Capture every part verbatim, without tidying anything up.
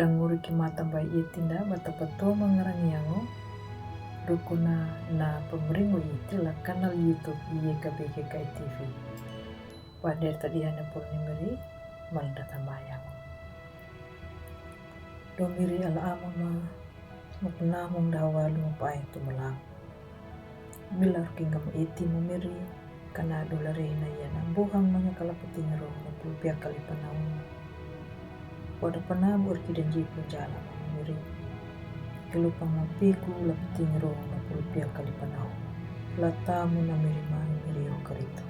Ranguri ki mata bai itinda bata patua mangarang yango. Rukuna na pemringu iti la kanal YouTube Y K B K K I T V. Pader tadi hana pul ni miri malda tambayang. Do miri ala amama mukna mung dawa lu mupai tu melang. Milar ki ngam iti mu miri kana do la rena yana buhang manya kala peting ro na pulpia kali panau. Pada panam urki dan jipu jala miri. Kelupang mapiku la peting ro na pulpia kali panau. Lata mu na miri ma miri o Karitu.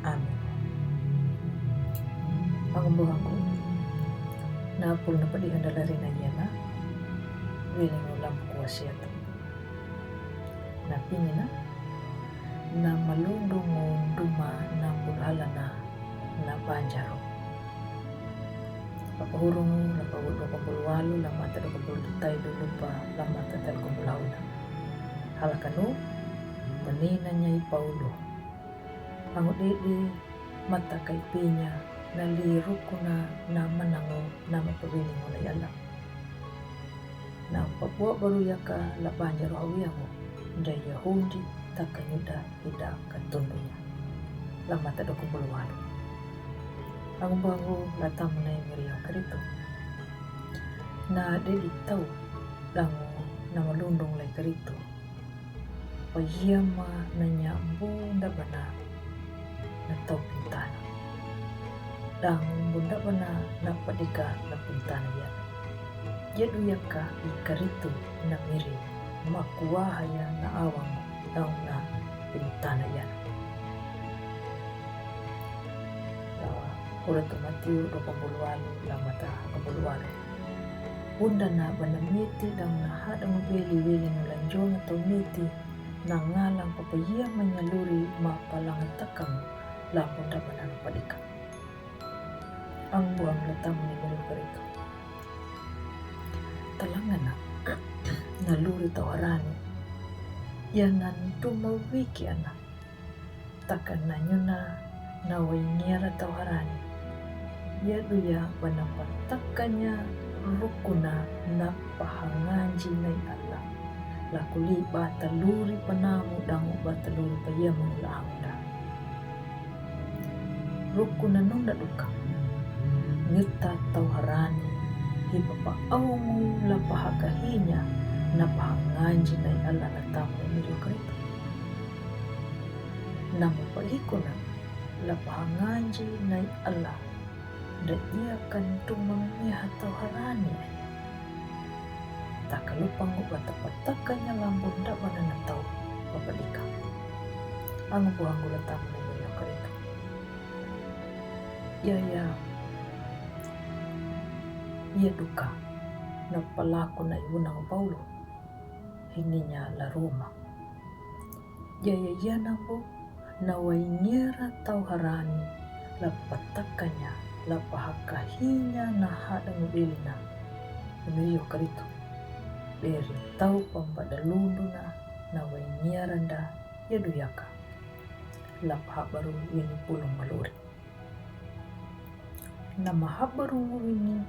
Amin. Angu buhangku na pul na padi handa la rena yana. Wiling ulam kuasiatu. Na pingina na malundung duma na bulhala na na banjaru. Lapa hurung lapa wut dua kumpul walu lama ta dua kumpul dutai dulu pa lama ta tel kumpul hauna. Halakanu penina nyai paulu. Angu dede mata kai pinya na li rukuna na manangu na mapawilingu na yala. Na papua baru yaka la banjaru hawiangu nda yahundi taka nyuda hida katundunya. Lama ta dua kumpul walu. Angu buhangku la tamu na miri o Karitu. Na dedi tau dangu na malundung lai Karitu. Payama na nyambu nda bana na tau pintana. Dangu bunda bana na padika na pintana ya. Jadu yaka i Karitu na miri makua haya na awang dangu na pintana ya. Huratu Matiu dua kumpul walu lama ta kumpul walu. Bunda na bana miti dangu na hada mubeli weli na lanjong atau miti na ngalang papayama nyaluri ma palanga takang la bunda bana na padika. Angu buhangku la tamu ni miri o Karitu. Talangana na luri tau harani. Ya nan duma wiki ana. Taka na nyuna na waingiara tau harani. Yadu ya bana patakanya rukuna na pahanganji nai Allah. Lakuli bata luri panamu dangu bata luri payamu la hamda. Rukuna nunda duka. Ngita tau harani hi papa aungu la pahakahinya na pahanganji nai Allah la tamu miri o Karitu. Namu pahikuna la pahanganji nai Allah. Da ia kan tumang ni hatau harani. Taka lupang bata patakanya lambun da bana na tau papadika. Angu buhangku la tamu na miri o Karitu. Ya ya. Ia duka na palaku na ibu nang Paulu. Hininya la Roma. Jaya ia nambu na waingiara tau harani la patakanya la pahakahinya na hada mubelina. Miri o Karitu. Beri tau pambada lunduna na waingiara nda yadu yaka. La pahabaru ini pulung maluri. Na mahabarungu ini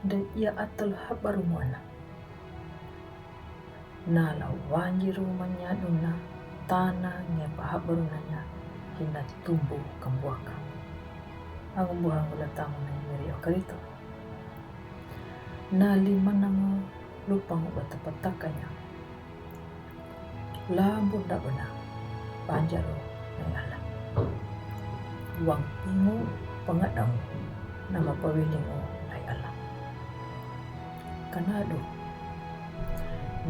da ia atal habarungu ana. Na la wanjiru manyaduna tana nge pahabarunanya hina tumbu kambuaka. Angu buhangku la tamu na miri o Karitu. Na li manangu lupang bata patakanya. Lambun da bana banjaru nai Allah. Wang pingu pangadang nama pawilingu nai Allah. Kanadu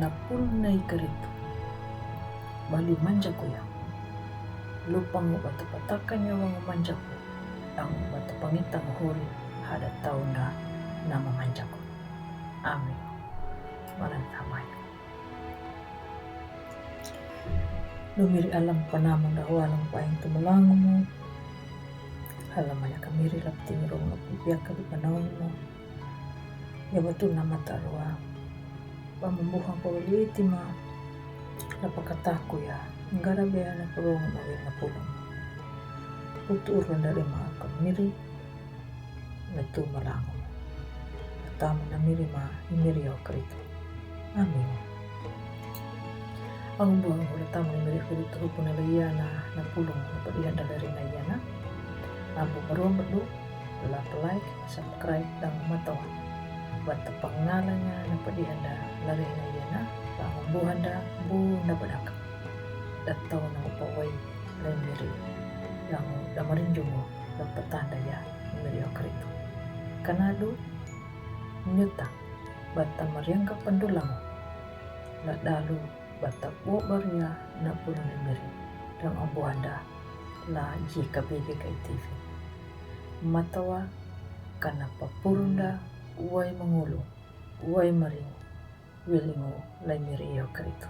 na pul nai Karitu. Bali manjaku ya. Lupang bata patakanya wang manjaku. Tang bata pangitang huri hada tau na nama manjaku. Amin. Maran tamai. Lumiri alam panamu da walang paing tu melangumu. Alam maya kamiri lap tingrung lap piak kali panaumu. Ya batu nama tarua. Pamumbuhang pawali tima. Lapa kataku ya. Ngara bea na purung na wena pulung. Utu urun dari ma kamiri. Na tu melangumu. Na tamu na miri ma i miri o Kritu. Amin. Ang buang ula tamu na miri Kritu hupuna la iana na pulung na padihan da leri na iana. Ambu maruam badu la like, subscribe dan matawa. Bata pangalanya na padihan da leri na iana. Ang buhanda bu na padaka. Datau na upawai la miri. Yang da marinjungu la patanda ya miri o Kritu. Kanalu nyuta bata mariangka pandulang la dalu bata bo baria na pulung na miri. Dang ambuhanda la jika bege kai T V. Matawa kana papurunda wai mangulu wai maring wilingu la miri o Kritu.